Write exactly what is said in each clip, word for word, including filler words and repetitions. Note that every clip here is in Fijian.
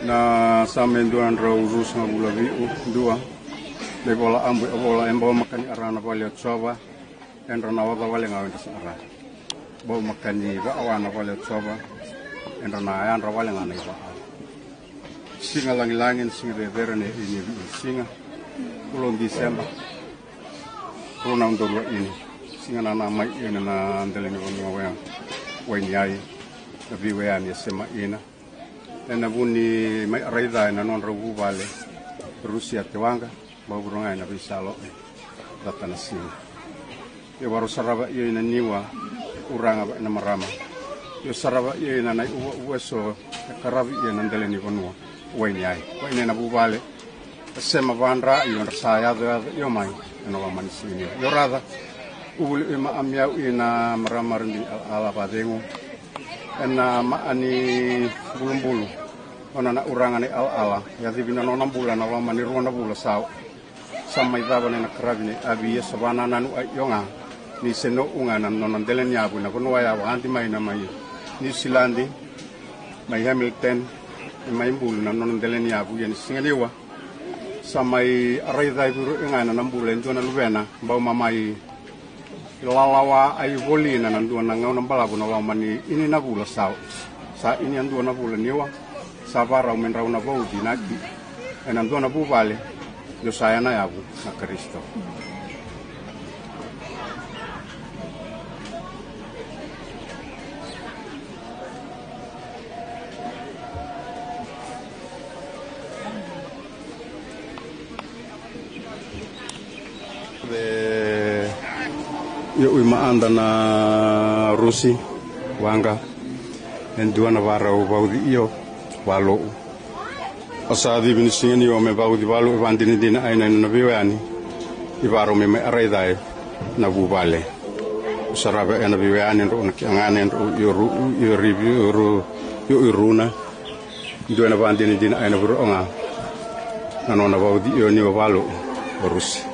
Na Same dua na drau ruasagavulu ka vitu, dua. Na iVola Abu e vola, e bau makani ara na vale o Jiova, edra na oca wale ga o edra sa ara. Bau makani vaawa na vale o Jiova, edra na yadra wale ga na ivaawa. Siga lagilagi, na siga cecere, na ini e vitu na siga. Vula o Diseba, rua na udolu ka ini. Siga na na mai ina na dela ni vanua wea, wai ni ai, na veiweyani e sema ina. Ena vu ni mai araica ena nodrau vuvale Rusia te waqa, bau vuroga ena veisalo e cata na siga. Io, varau sarava io ina niwa, uraga va ina marama. Io, sarava io ina nai uva uva eso e karavi io ena dela ni vanua, wai ni ai. Wai ni ena vuvale, e sema vadra io dra sa yacoyaco io mai ena loma ni siga niwa. Io, raca, uvuli ui ma ami au ina marama radi ala vacegu. Ena maa ni bulubulu, o na na uraga na i alaala, yacivi na nona bula na loma ni rua na vula sa o. Sa mai cava na ina karavi na i avi ia sa vanananu a io ga, ni se nou ga na nona dela ni yavu ena vanua ya, vakadi mai na mai Niusiladi, mai Hamilton, e mai bulu na nona dela ni yavu ia ni siga niwa. Sa mai araica e vuru i ga ena na bula e dua na luvena, bau mamai lalawa a i volina na dua na gauna balavu na loma ni ini na vula sa o. Sa ini a dua na vula niwa, sa varau me drau na vauci na ki ena dua na vuvale, io sa yana yavu na Karisito. E, io ui maada na Rusi, waqa, e dua na varau vauci io, valou. A sa civi ni siga niwa me vauci valou e vadinadina aina ena na veiweyani, i varau me mai araica e na vuvale. Sarava ena veiweyani drau na kiagane drau io ru, io rivi, io ru, io i runa. Dua ena vadinadina aina vuru o ga na nona vauci io niwa valou o Rusi.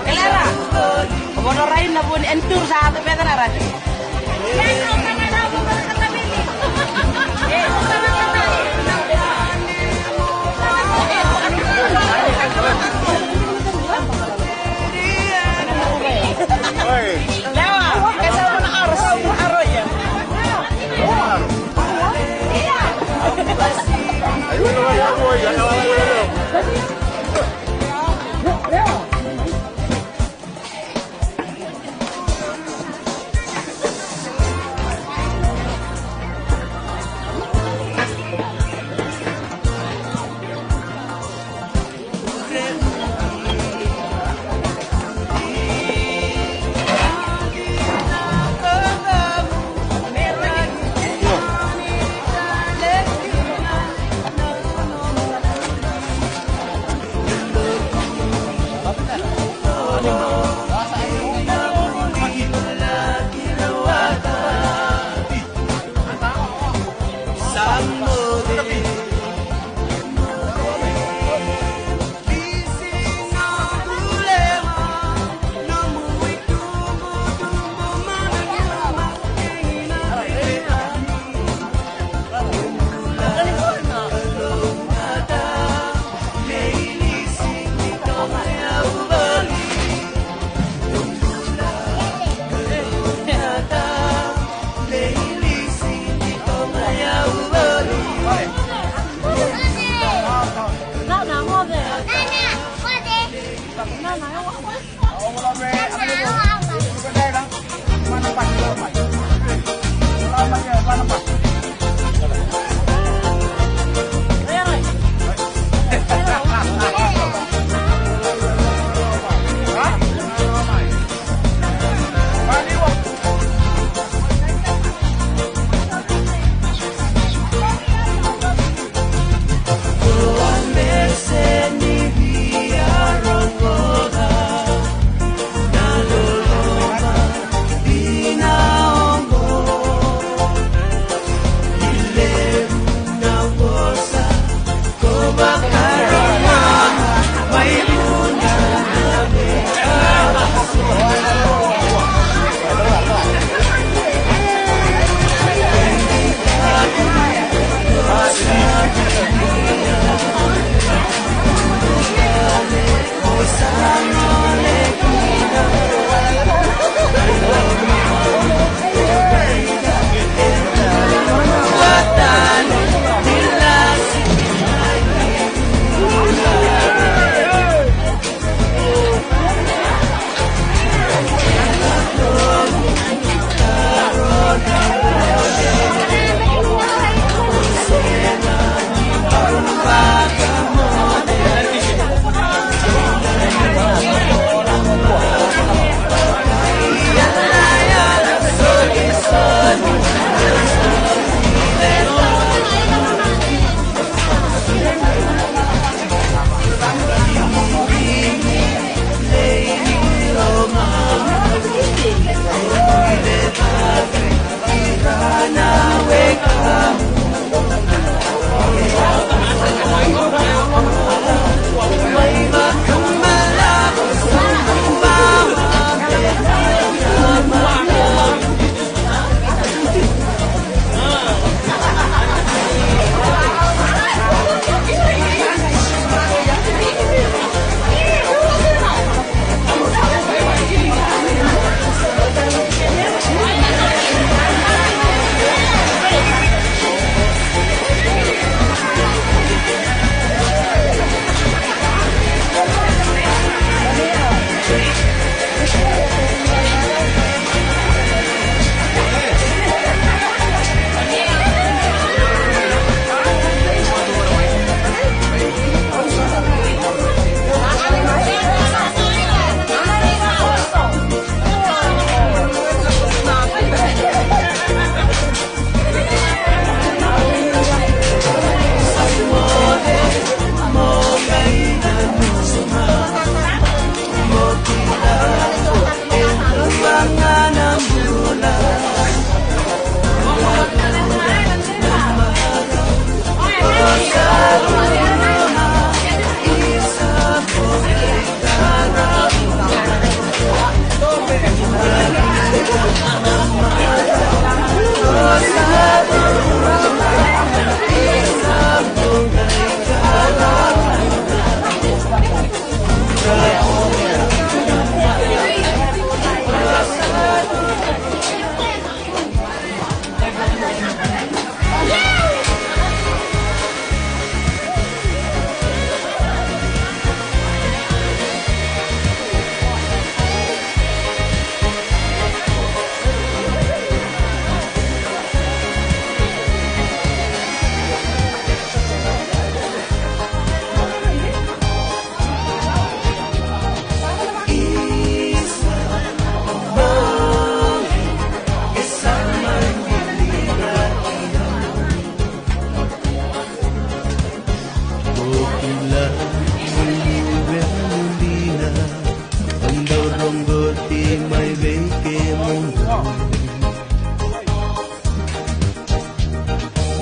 Kelera, o vono rai na vuni en tur sa atu peta na rai.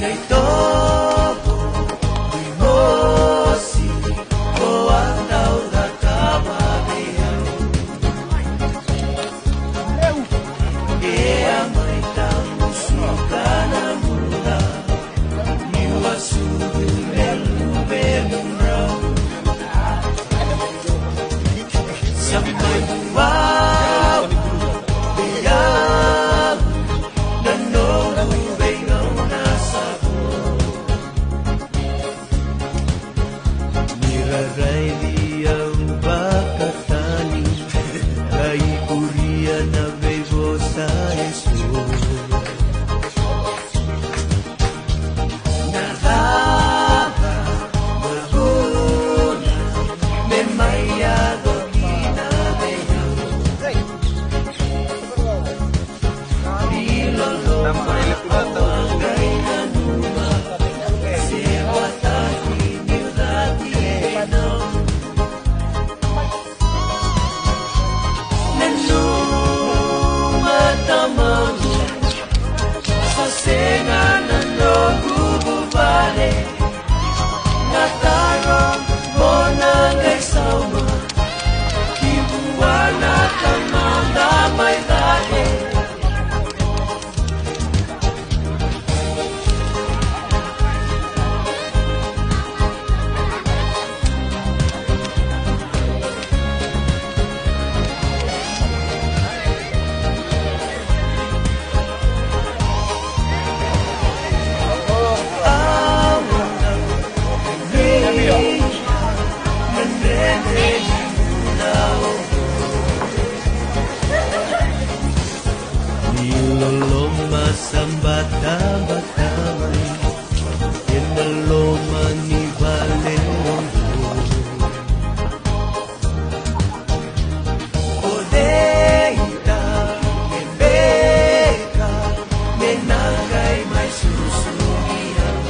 Na itovo ni mosi o a dau cakava vei au. E a mai tamusuka na bula niu a sucu me luvemudrau. Sa mai vua vei au na noqu veigauna sa vo. Ni ra raici au vakatani, ra ikuria na veivosa eso. Na cava na vuna me mai yaco kina vei au? Ni loloma au a qai nanuma, se vakataki niu cati ena. Nanuma tamaqu, sa sega na noqu vuvale. Na taro mo na qai sauma ki vua na Tamada mai cake. Ni loloma sa batabata mai ena loma ni vale oqo. O cei ga e beka me na qai mai susugi au?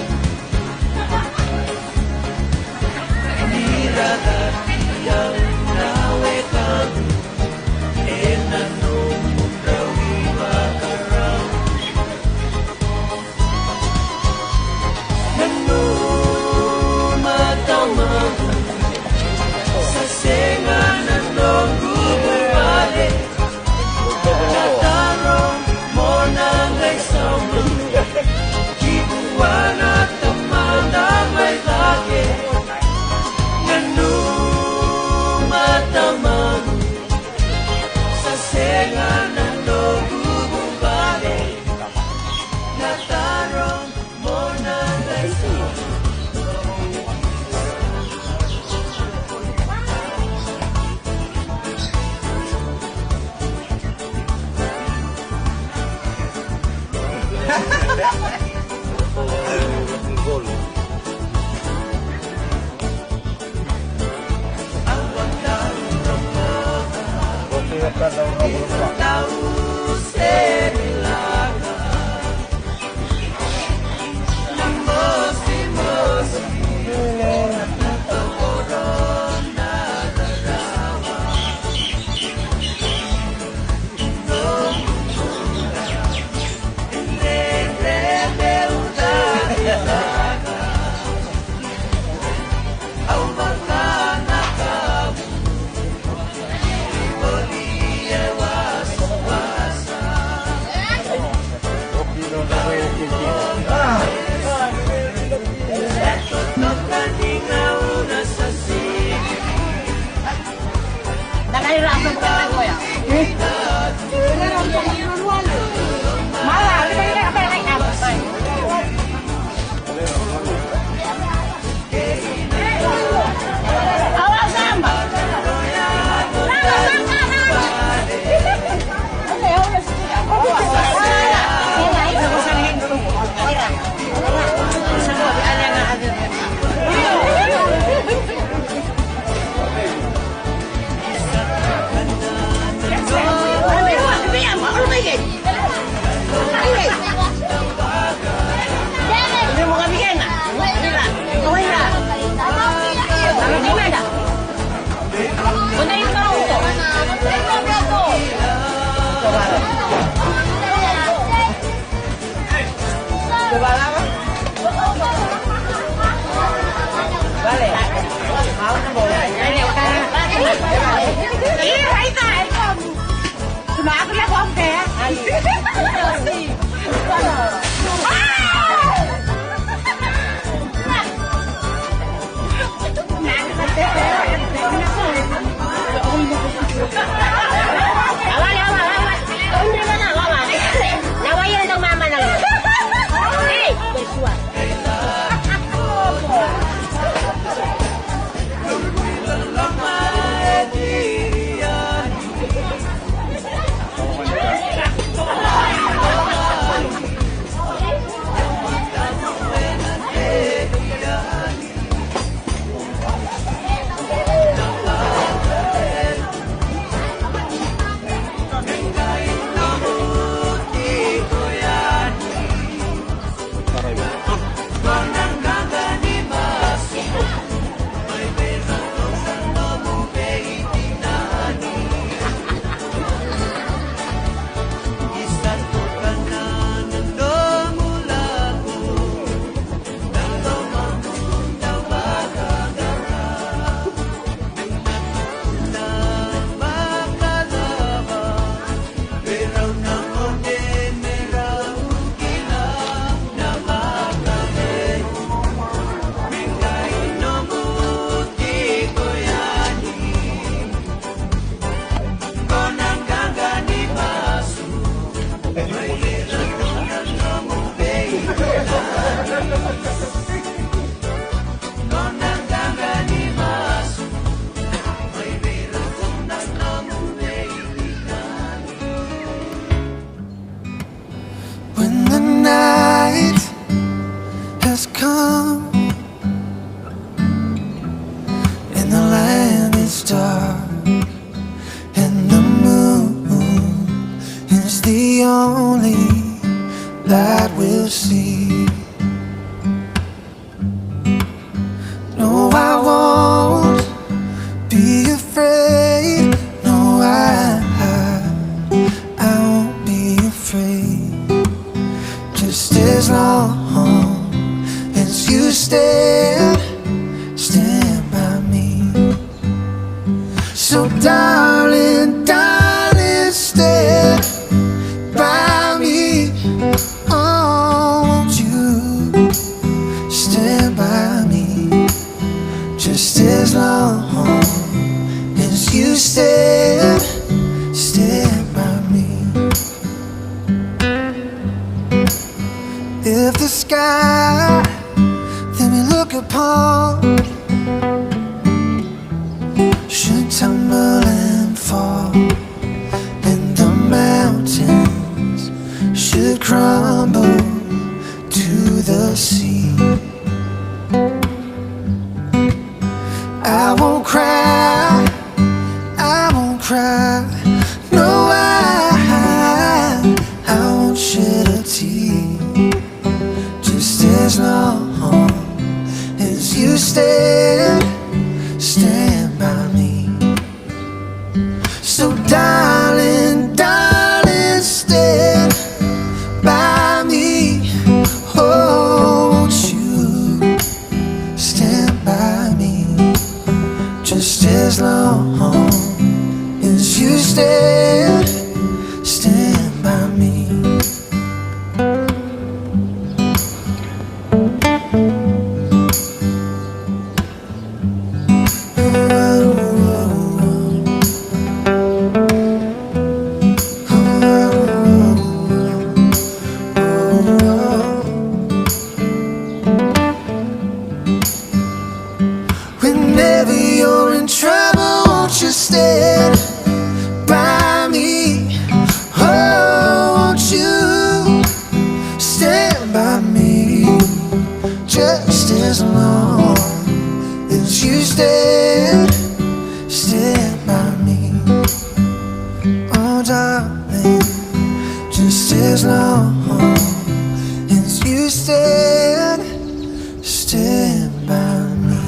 Ni ra cati au na wekaqu ena nomudrau ivakarau. Nanuma tamaqu, sa sega na noqu vuvale. Na taro mo na qai sauma ki vua na Tamada mai cake. Nanuma tamaqu, sa sega na noqu vuvale. Na taro mo na qai sauma. When the night has come and the land is dark and the moon is the only light we'll see. No, I won't be afraid. No, I, I, I won't be afraid. Just as long as you stand, stand by me. So darling, darling, stand by me. Oh, won't you stand by me? Just as long as you stand, stand by me. If the sky that we look upon should tumble and fall, and the mountains should crumble to the sea, I won't cry, I won't cry. No, I, I won't shed a tear. Just as long as you stand, stand by me. So darling, darling, stand by me. Oh, won't you stand by me? Just as long as you stand, stand by me. Whenever you're in trouble, won't you stand by me? Oh, won't you stand by me? Just as long as you stand, stand by me. Oh, darling, just as long as you stand, stand by me.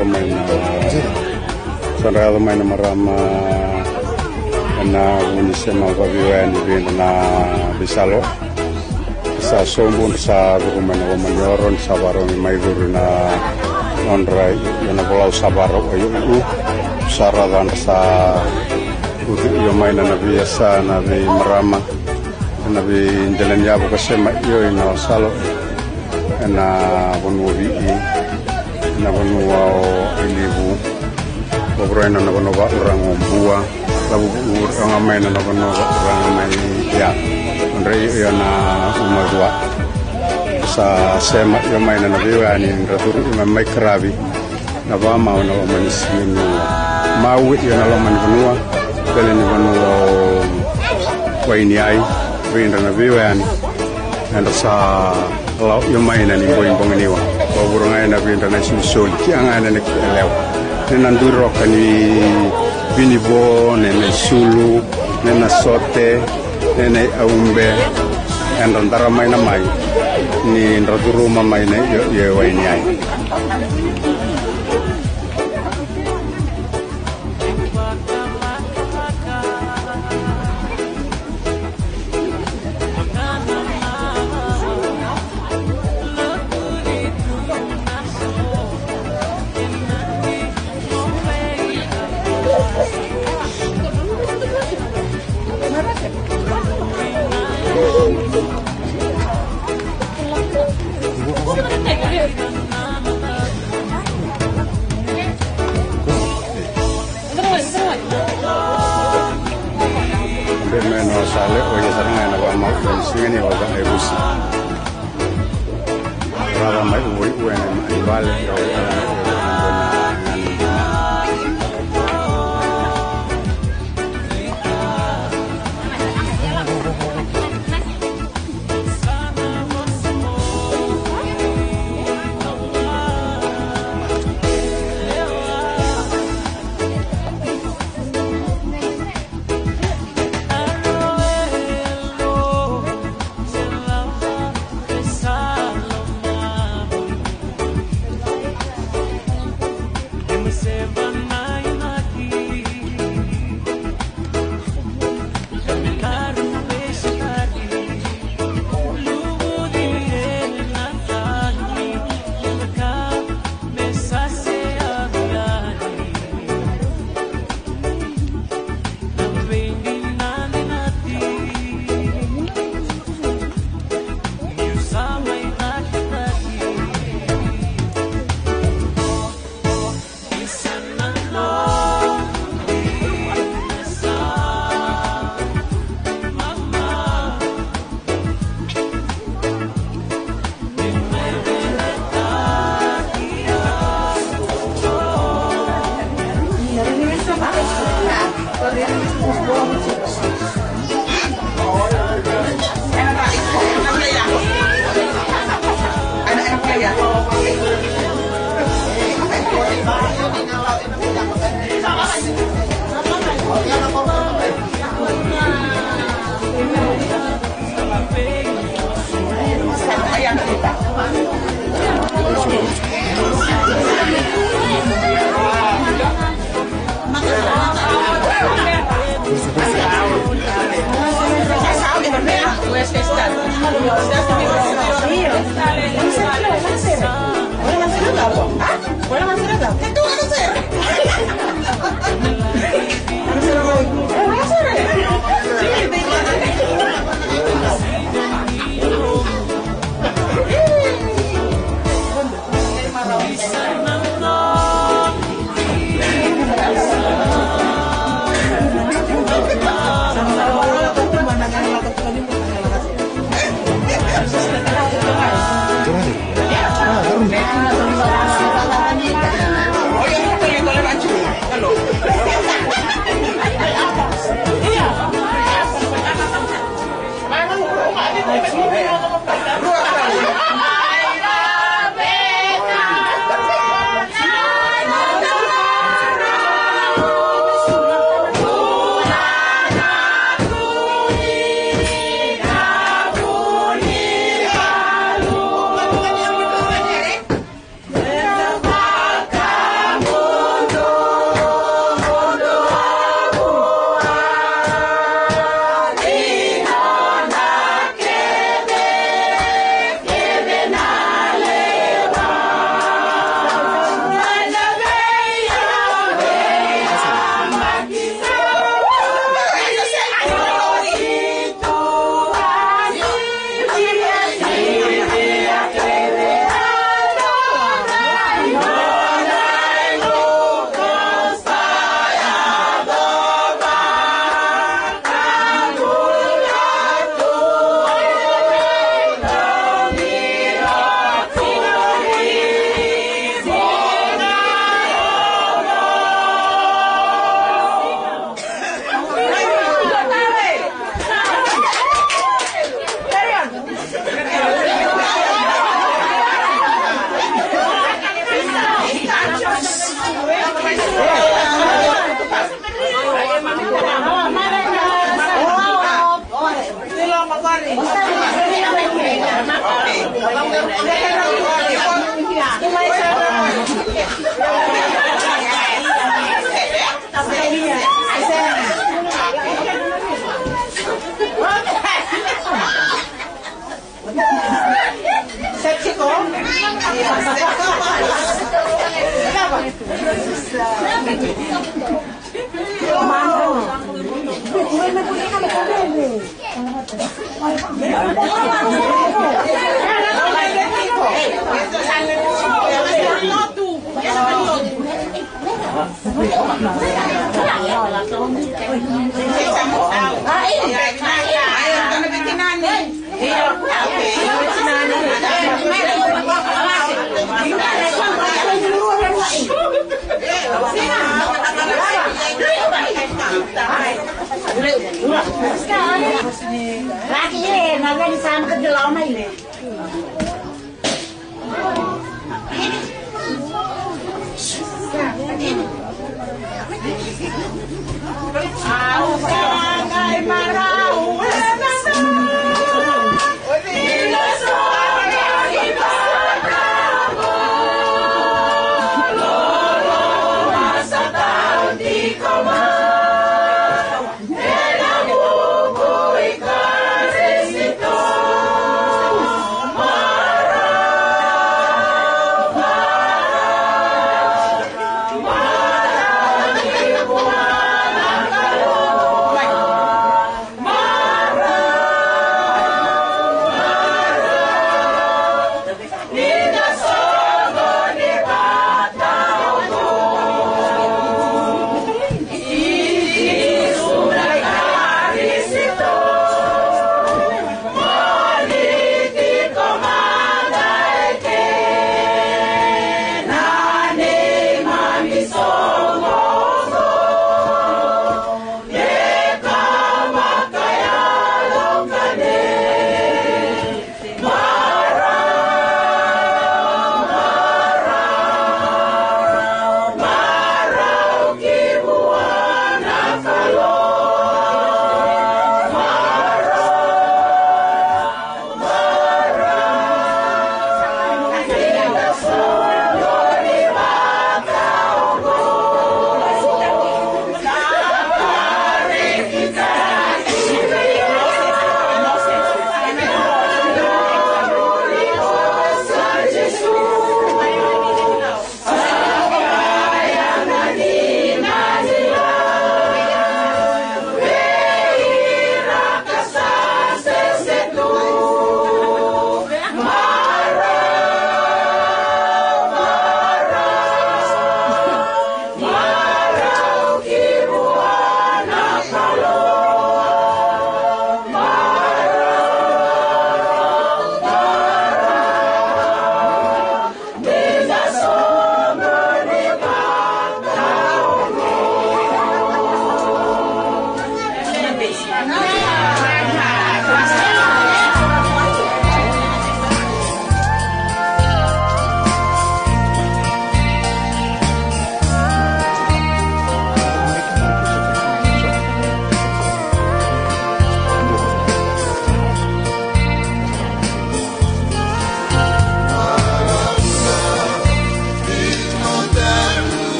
Mai na, sa dra yaco mai na marama ena vu ni sema vakaveiwayani vei ira na veisalo. Sa sobu dra sa curu mai na loma ni oro ni sa vakarau mai curu na nodra io na volau sa vakarau a io. Sa raca dra sa ucu io mai na na veiyasa na veimarama ena veidela ni yavu ka sema io ina salo ena vanua o Viti, ena vanua o Ilivu, Vakarauwai, na vanua va'uraga o Bua, Lavuva'uraga mai na vanua va'uraga mai ia, Odrai, ia na Umacua. Sa sema io mai na na veiwayani dra curu io mai mai qaravi na vakamau ena loma ni siga ni vanua. Maue io na loma ni vanua, pele ni vanua o Wainiyai, vei ira na veiwayani. Era sa lau io mai na ni boi boganiwa. Vakavura ga ena vei ira na isolisoli, kia ga ena na kia lewa. Ena dui roka ni vinivo, ena isulu, ena sote, ena iaube. Era dara mai na mai ni dra curuma mai na io, io Wainiyai. Bemeno sale o ia sara ga ena vakamau ena siga ni oca e rusi. Rara mai uvoi ue na mai vale.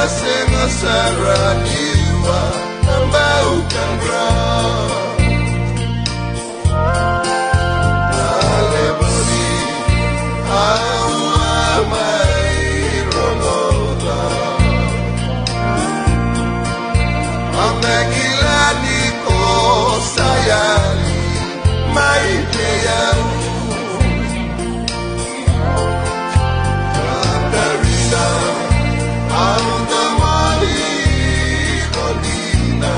Sega sara niu a na bau kadra. Na levoni au a mai rogoca. Au na kila ni ko sa yali mai vei au. Katarina, au na mani ko dina.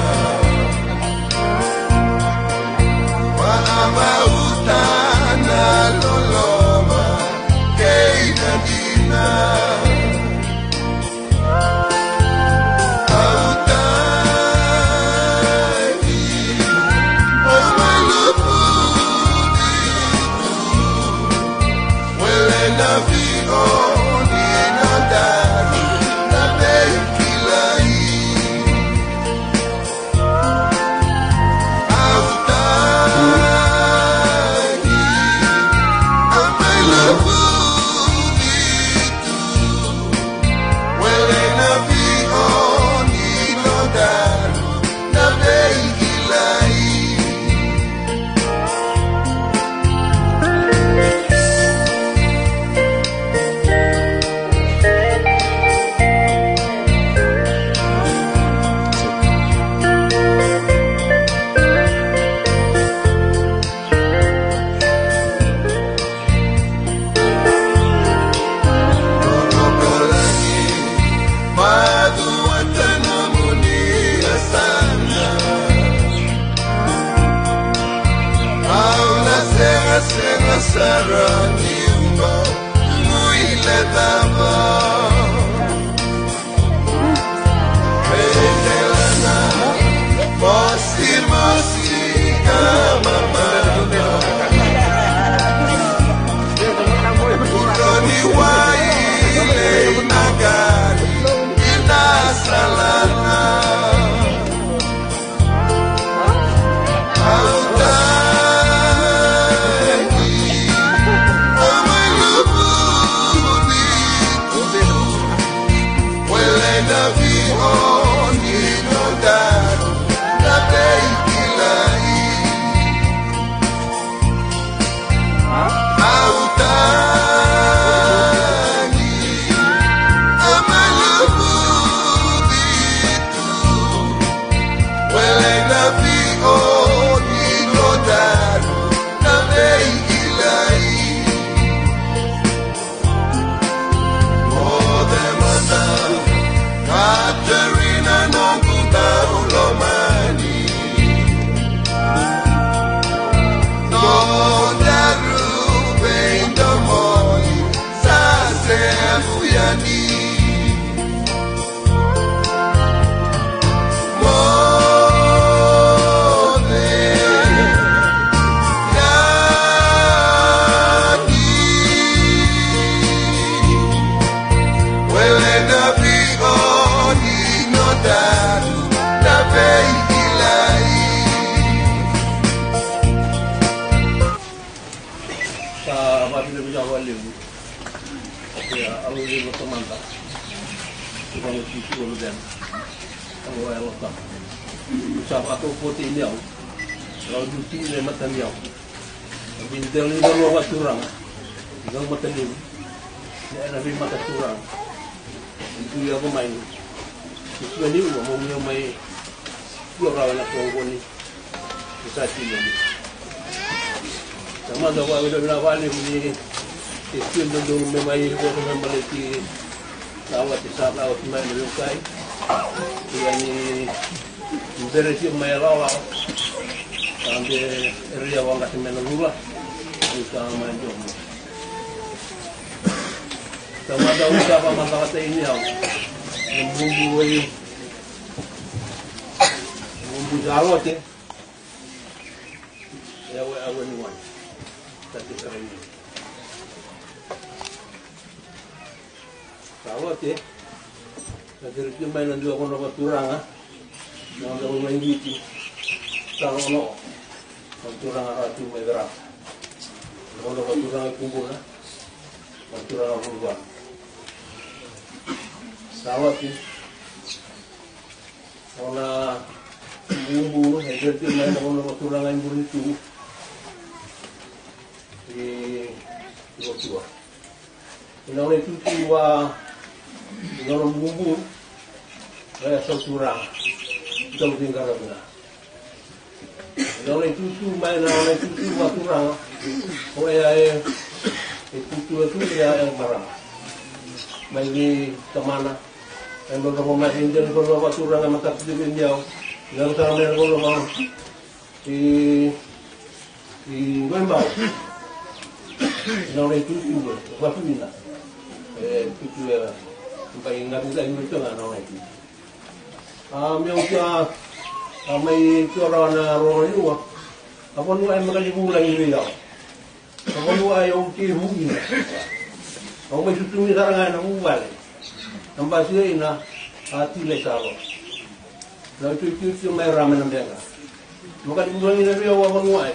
Sa vakavinavinaka vakalevu. Ia, au levu na tamata. Turaga Jisu Luvena. Au a yalo tapu. Sa vakatopote ni au. Rau duti ni mata ni au. Au vini dela ni dau vakaturaga. Ni dau mata levu. Ni ena vei mata turaga. Ni tu yako mai. Ni tu ni ua mo mai. Io rawa na kongoni. Ni sa tini ni. Tamata vua vina vina vale ni. Ni tini dodonu me mai vua me maleti. Sa vati sa vati mai na veukai. Ia ni bere tio mai lala. Sa be ria vagati me na lula. Ni sa mai domo. Tamata usa vamagalatai ni au. Ni bumbu oi. Bumbu sa lote. Yawe awe ni wani. Tati karai ni. Sa lote. Sa kere tio mai na dua kono vakaturaga. Na kono mai Viti. Sa lono. Vakaturaga ratu mai Verata. Na kono vakaturaga i Kubuna. Vakaturaga Vuvana. Sa lote. Ona bubu e deti mai na kono vakaturaga i Burinitu. I Lotua. Ina ona itutu va ina ona bubu. Oya sa turaga. Ita uti qarauna. Ina ona itutu mai na ona itutu va turaga. Oya e itutu e tu ia e marama. Mai ni tamana. E dodonu mai ni dela ni vanua vakaturaga na kati ni au. Ina na tara mai na vanua vaka. I, i Goibau. Ina ona itutu e vatuina. E tutu e bai gatu dai mai toga na ona itutu. A meu kia a mai kia rawa na rogo liua. A vanua e maka ni vulagi vei au. Na vanua ai au kei vuina. Au mai tutuni sara ga ena vuvale. Na basi ina a tile saro. Na tuituitu mai rama na bega. Makati vuvale na vei au a vanua ai.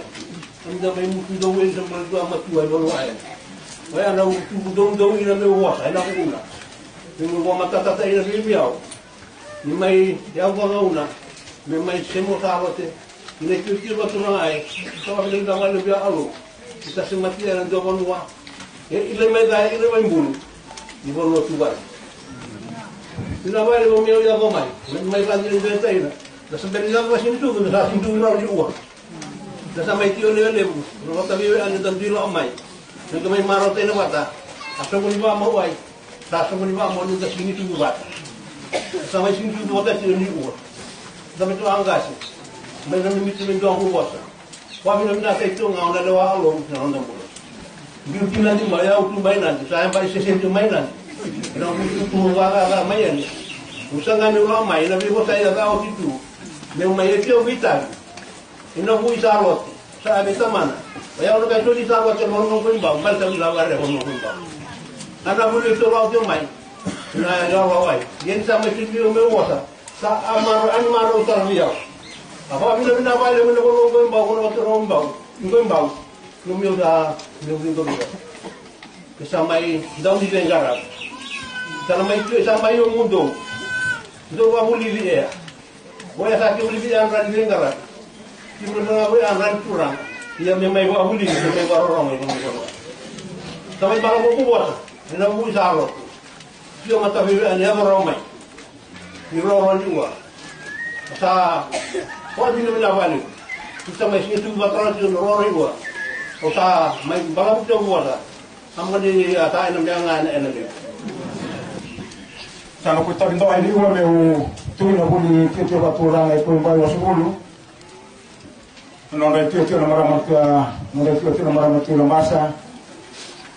Amida mai mutu dou eni sa mai tu a matua i vanua ai. Oya na utuku doudou ina meu wasa ena vuna. Ni meu vua matatata ina vei au. Ni mai yau vagauna me mai semo sa lote. Ni na tiotio vakaturaga ai. Sa vakaturaga vale via alo. Ni sa sematia ena dua vanua. E ilai mai ca e ilai mai bulu. Ni vanua tu vale. Ni na vale vau meu yau mai. Mai vale ni vetaina. Na sa beri yau vasini tu na sa sini tu na ua. Na sa mai tio lewe levu. Na vata vei ane ta dui lao mai. Na ka mai marautena vata. A sogo ni vamau ai. Sa sogo ni vamau ni da sini tu vata. Sa mai sini tu vata tio ni ua. Sa mai tu a qase. Mai na miti mai dua gu vosa. Kua vina vina kai tu ga ona lewa alo na noda bula. Biu ki Nadi mai, au tu mai Nadi, sa yaba i sese tu mai Nadi. Ena vuku tu vakacaca mai yani. Au saga meu lako mai, na veivosa e ca oti tu. Meu mai e tio veitavi. Ena vu i Salote, sa yave tamana. O yau na kai toli Salote, na vanua ko i Bau, baleta au i lako vare na vanua ko i Bau. Ana vuli e tio vau tio mai. Na yau lako ai. Ia ni sa mai tio meu vosa. Sa a maro, ani maro sara vei au. A vakavinavinaka vakalevu na vanua ko i Bau, ko na vanua ko i Bau. Ko i Bau. Nomu sa, meu vinakata. Ke sa mai dau ni veiqaravi. Sa na mai tu, sa mai o mudou. Dou vavulici ea. Koya sa ke vulici ea, dra ni veiqaravi. Ke vulici ea, dra ni turaga. Ia me mai vavulici, me mai varorogo, me mai varorogo. Sa mai bala vuku vota. Ena vuku i Salote. Tio matavivi ani yaco rawa mai. Ni roro ni ua. Sa, koya vinavinaka valevu. Ni sa mai siga tu vatara tiko na roro ni ua. Au sa mai balavu tiko vua sa. Sa mani a sa ena mea ga ena ena mea. Sa na kutaki dua e ni ua meu tu na vuli tio tio vaturaga e Koibai wasagulu. Nodra itiotio na marama tia, nodra itiotio na marama tia na masa.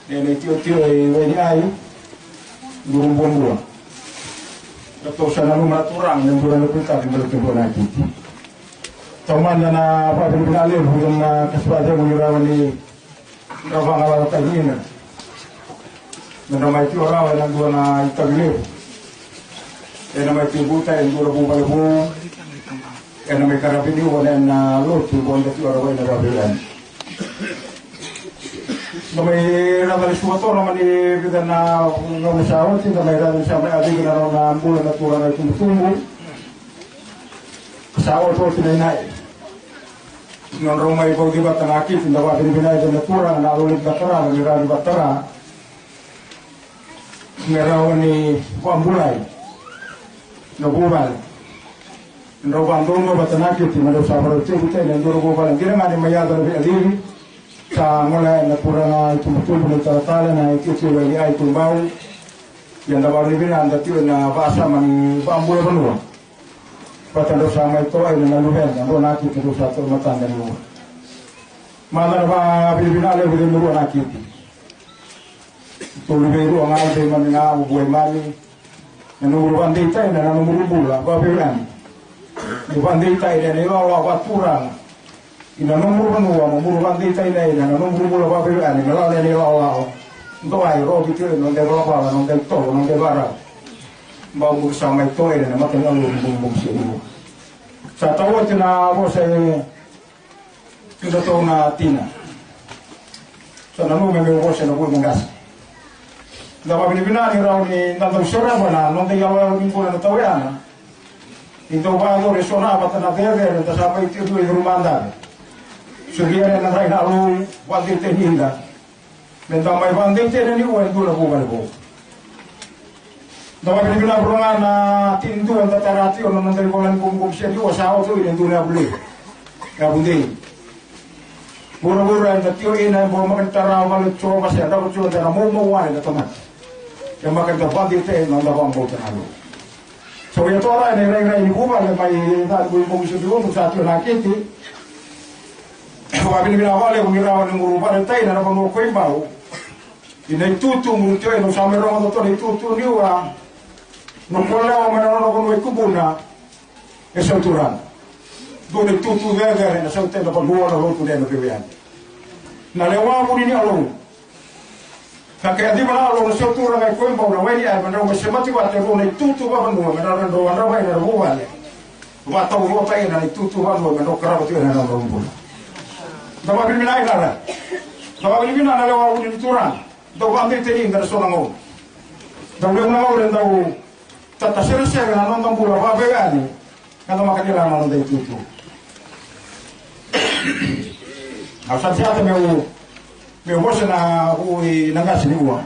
Nodra itiotio e Wainiai. Duru buabua. Ratou sa nanuma na turaga me dua na kuitaki me ratou dua na kiti. Taumada na vakavinavinaka levu na kasiva cegu ni rawa ni rawa vagalalataki nina. Me na mai tio rawa ena dua na itavi levu. Ena mai tio buta e dua na vuvale vou. Ena mai karavi ni ua na lotu vo da tio rawa ena rawa vei yani. Da mai raca ni suva tona mani vica na gauna sa oti, da mai raca ni sa mai avica na nona bula na turaga i tubutubu. Sa otioti na inai. Nodrau mai vauci vata na kiti, da vakavinavinaka na turaga na aloliki vatara, me rawa ni vatara. Me rawa ni vakabulai na vuvale. Drau vakadonua vata na kiti, me drau sa varau tegu tena e dua na vuvale. Dina ga ni mai yaco na veiacivi. Sa gole na turaga i tubutubu na italatala na itiotio i Wainiai Tubau. Ia da vakavinavinaka da tio ena vakasama ni vakabula vanua. Vata drau sa mai toa ina na luveda, drau na kiti drau sa toa matada ni ua. Mada na vakavinavinaka levu vei rua na kiti. Tolu vei rua ga vei mami ga, vua i mami. Na nomuru vakadeitai na nomuru bula, vaveiwekani. Ni vakadeitai na ilawalawa vakaturaga. Ina nomuru vanua, mo muru vakadeitai na ina, na nomuru bula vaveiwekani, me lala na ilawalawa. Dou ai, rovi tiko na noda ivalavala, noda itolo, noda ivarau. Bau muru sa mai toa ina, na mata ni alu, muru muru se iwa. Sa tau oti na vosa e Tiko tou na tina. Sa nanuma meu vosa ena vuli ni qase. Da vakavinavinaka ni rawa ni da dau serava na noda iyaloyalo ni bula na tau yana. Ni dau vakayacori eso na vata na cecere da sa mai tiko e curu mada. Solia na dra na Alou, vakadei tiko ni da. Me da mai vakadei tiko ni ua e dua na vuvale vou. Da vakavinavinaka vua ga na tinidua da tara tiko na noda ivola ni bomubomu se ni ua sa oto i na dua na yavu levu. Yavu dei. Vuravura eda tio ina e bau maka ni tara vale Jiova se drava Jiova da na moumou wale na tamata. E maka da vakadei tiko na noda vakabauta na Alou. Sa ia tora ena irairai ni vuvale mai na bomubomu se ni ua sa tio na kiti. Vakavinavinaka vale vua ni rawa ni muru vale taina na vanua ko i bau. Ina itutu muru tio ina sa mai rogoca toka na itutu ni ua. Na kolewa mai na nona vanua i Kubuna. E sau turaga. Dua na itutu cecere na sau tena vanua na lotu na ena veiweyani. Na lewa vuni ni Alou. Na kaya civa na Alou na sau turaga i koi bau na waini ai me drau mai semati vata e rua na itutu vavanua me drau na drau adrava ina na vuvale. Vatau rota ina na itutu vanua me drau karava tu ina na drau bula. Da vakavinavinaka ina ra. Da vakavinavinaka na lewa vuni ni turaga. Dau vakadei teni da na so na gauna. Dau levu na gauna dau tataseresere na noda bula vakaveiwekani. Eda maka ni la na noda itutu. Au sa tiata meu meu vosa na ui na qase ni ua.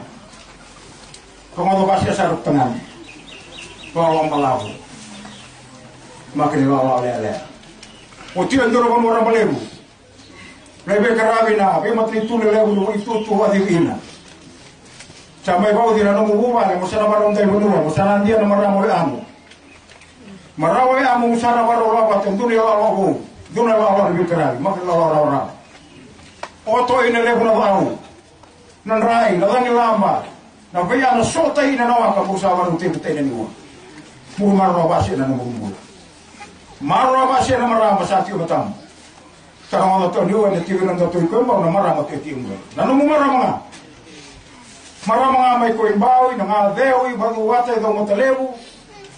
Ko godo vasi a sa ruk tagane. Ko a wambalavu. Maka ni lawalawa lealea. O tio e dua na vanua rabalevu. Na iveikaravi na veimatanitu lelevu ni itutu a cici ina. Sa mai vauci na nomu vuvale mo sa na varau dai vanua mo sa na dia na marama o Veamu. Marama o Veamu mo sa na varau lava te dua na ilawalawa vou. Dua na ilawalawa ni veikaravi maka ilawalawa rawarawa. Oto ina levu na vau. Na drai, na cagilaba, na veiyana sota ina na waka, bau sa varau tevu taina ni ua. Bau maroroya vasi ena nomu bula. Maroroya vasi ena marama sa tio matamu. Sa na gaga toa ni ua ena tio ina datou i Koibau na marama tio tio mai. Na nomu marama ga. Marama ga mai Koibau, ina ga ceu, i Vacuata, i Caumatalevu.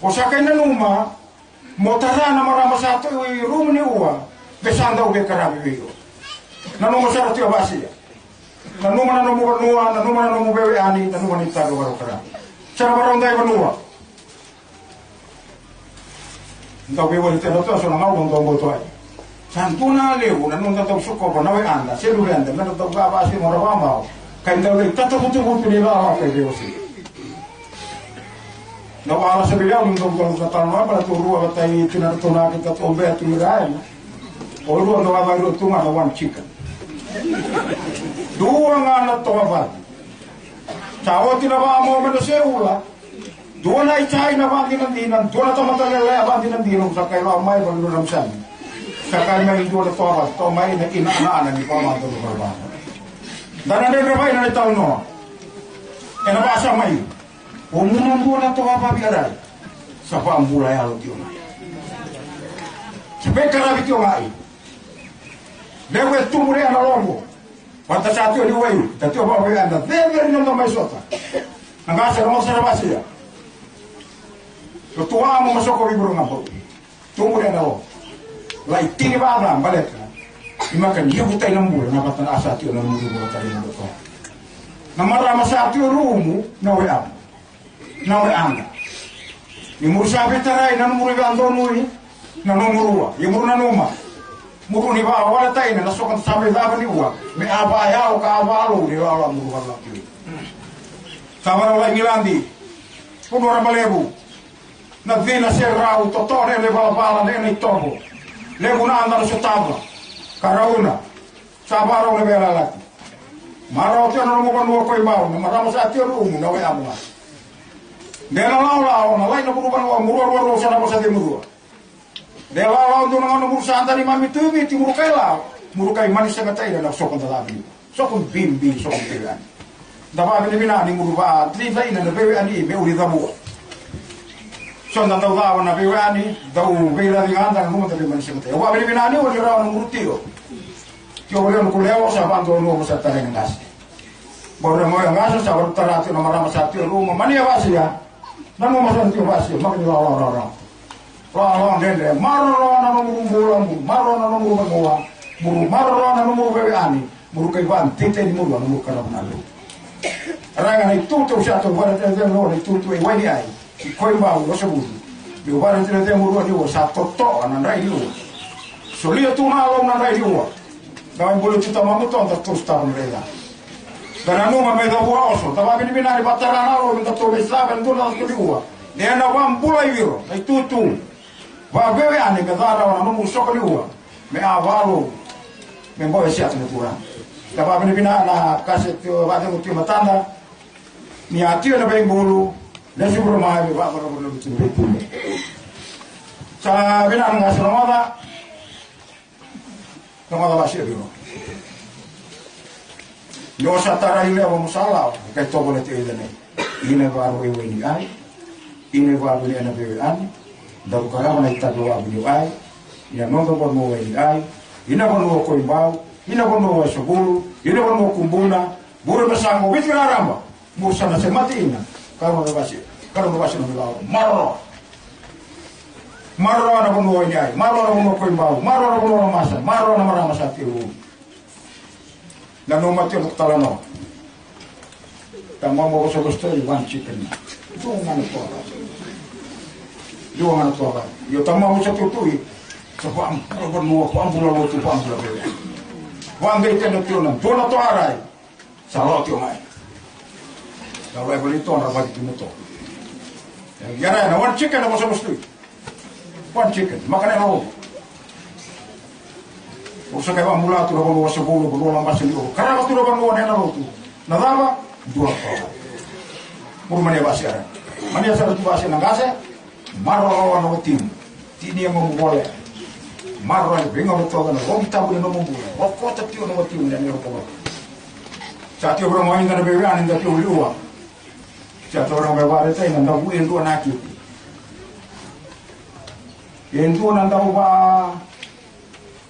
O sa kai nanuma. Mo tara na marama sa tu i rumu ni ua, me sa dau veikaravi vei iko. Nanuma sara tio vasia. Nanuma na nomu vanua, nanuma na nomu veiwekani, nanuma na itavi o varau karavi. Sa na varau dai vanua. Dau veiwali tena tu, so na gau dau boto ai. Sa dua na levu, na noda dau sokova, na wekada, se luveda, me na dau vavasi mo ra vamau. Kai dau lai tata vutuvutu ni lala kai veiwasi. Na wala sa vei au ni dau dau sa talo na bala tu rua vata i tina na tona ki ta tobe tu i rai. O rua na wala rua tu ga na one chicken. Dua ga na toa vata. Sa oti na vamo me na se ula. Dua na itai na vadinadina, dua na tamata lele a vadinadina, sa kai lao mai va lura msani. Sa kai mai dua na toa vata, toa mai na ina ana ana ni vama dua na vata. Dana dredre vai na tau no. Ena vasa mai. O muna dua na toa vaviarai. Sa vabula yalo tio mai. Sa veikaravi tio mai. Levu e tubu rea na lovo. Vata sa tio ni wai, ta tio vavai anda. Veveri na mai sota. Na gasa na mosara vasia. Ko tua mo masoko vivuru na bau. Tubu rea na lovo. Lai tini vata baleta. Imaka ni vutai na bula na vata na asa tio na mudu vata na bau. Na marama sa tio rumu na wai amu. Na wekada. Ni muru sa veitarai na numuru ivadonui, na numuru ua, ia muru nanuma. Muru ni vawaletaina na soka sa mai cava ni ua, me a vayau ka a valou ni lala muru valaki. Sa varau lai Miladi, Punua Rabalevu, na cina se rau, totore le valavala, le na itovo. Levu na anda na sotava, ka rauna. Sa varau na veiyalayalati. Marau tio na nomu vanua Koibau, na marama sa tio rumu, na wai amu ga. De na laolao, na lai na vuru vanua, muru rua rua sa na vosa de murua. De laolao dua na gauna muru sa dani mami tu i Viti, muru kai lao, muru kai mani sega taina na soko da lavi. Soko bibi, soko bibi yani. Da vavinavinani muru va, tliva ina na veiwe ani, me uri cavua. So da dau cava na veiwe ani, dau veiravi gada na numa da veimani sega taina. Vavinavinani o ni rawa na muru tio. Tio vale na kuleo sa vaqo no sa tara na qase. Bau na moya qase sa varu tara tio na marama sa tio ruma mani a vasia. Na numa sa tio vasia maka ni lao lao lao lao. Lao lao dredre maroro na nomu bula mu maroro na nomu vanua. Muru maroro na nomu veve ani. Muru kai van tete ni muru na muru karavu na lu. Ranga na itutu sa to vara tete no na itutu e wai ni ai. I Koibau, Wasavulu. Meu vara tira te murua ni ua sa totoa na drai ni ua. Solia tu na lou na drai ni ua. Na wai bulu tu tamamu toda tu stava na drai la. Da nanuma me da vua oso. Da vavinavinani vatara na lou me da tu me sava e dua na tu ni ua. Ne na vabula i viro, na itutu. Vaveve ani me da rawa na nomu soko ni ua. Me a valo. Me bau e siata na tura. Da vavinavinani na kase tu vavinavinani tu matada. Ni a tio na veibulu, lesu vura mai, vei vakavarau na lutu na veibulu. Sa vinaka ga sa rogoca, rogoca vasi e viro. Ni o sa tarai lewa mo sa lawa, e kai tovolete i lenei. Ina varu e weni ai, ina varu ni ena vewe ani, da vukarava na itavi o avu ni ai, ina noda vanua weni ai, ina vanua Koibau, ina vanua Wasavulu, ina vanua Kubuna, vura me sa go viti raraba. Musa na se mate ina. Karua na vasi. Karua na vasi na milao. Maroroa. Maroroa na vanua o Iniai. Maroroa na vanua o Koibau. Maroroa na vanua o Masa. Maroroa na marama sa teu. Na no mate o talanoa. Tamau mo vosa vosa tui one chicken. Dua ga na tua vale. Dua ga na tua vale. Io tamau vosa tui tui. Sa vabula vanua, vabula lotu, vabula vele. Vabei tena tio na dua na tua rai. Sa lo tio mai. Na lo e vali to na vali tu na to. Ia ra na one chicken na vosa vosa tu. One chicken, makana na lo. O sa kai va mula tu na vosa volo, vosa la masa ni o. Karava tu na vosa na lo tu. Na lava, dua ko. Muru mania vasi ara. Mania sa tu vasi na gase. Maroroa na watimu. Tini e nomu vole. Maroroa e veigauna toka na logi tabu ni nomu bula. Okota tio na watimu na nero kova. Sa tiko vei ira mai na veiwekani, da tiko vei ira. Sa tiko vei ira mai vale tai na davu e dua na kiti. E dua na dau va,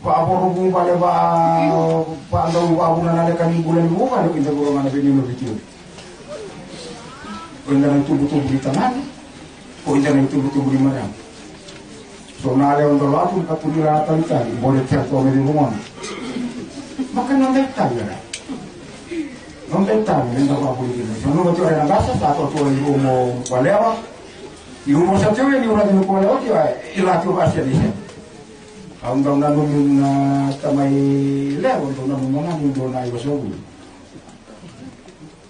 va voro vu vale va, va dau va vuna na leka ni bula ni vu vale, ko ida vuro ga na vei ni no vitio. Ko ida na itubutubu ni tamani, ko ida na itubutubu ni marama. So na lewa dau latu ka tu ni la talitali, bole tia to me di vumona. Maka na dai tali era. Na dai tali, na dau vabuli kina. So na vatu era na gasa, sa to to ni rumo kwa lewa. Ni rumo sa tio ni ura ni kwa lewa, tio, i la tio vasi ni se. Au dau na numi na tamai lewa, dau na numi na numi dau na i vasovulu.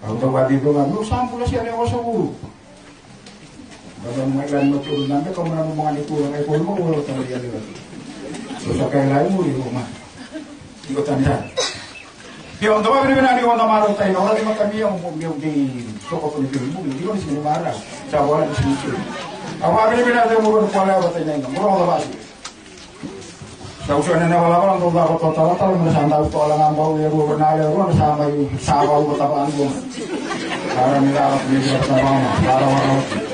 Au dau vati dau na numi sa bula sia lewa vasovulu. Baba mai la ni matu na me kama na mo mani tu na ko mo ko ta ya le. So sa kai la muri ko ma. Io tani sa. Io ndo ba ni na ni onda maro tai na ora ni makami ya mo mi de so ko ni mo ni mo ni si mara. Sa wala ni si. Awa ni na de mo ko la ba tai na mo ro ba si. Sa usu ena na valavala dau caka totalatala me sa dau tola ga bau e rua na le rua na sa mai sa vau vata vaqo. Ara ni lava ni vata vama ara vara.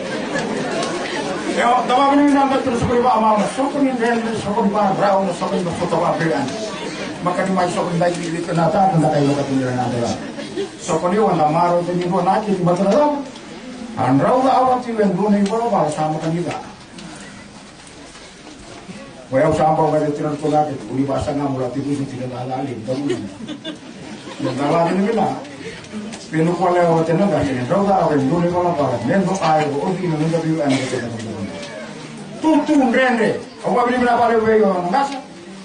Eo, dava ni na dau tu sokoni vamama, sokoni dredre, sokoni varau, na sokoni na sota vabiriani. Makani mai sokoni dai ni na tata na kai vata tu ni na dela. Sokoni wa na maro te ni rua na ki ni vata na lava. Andrau la awa ti le rua na i valavala sa makani la. Ko yau sa bau ga tira ko na ke ko ni ba sa ga mo la ti ko ti na la le da mo. Mo da la ni na. Pe no ko le o te na ga ni rau da o ni no le ko la ba me no ai o di na no da bi an de na. Tu tu rende. O wa ni na ba le we yo na sa.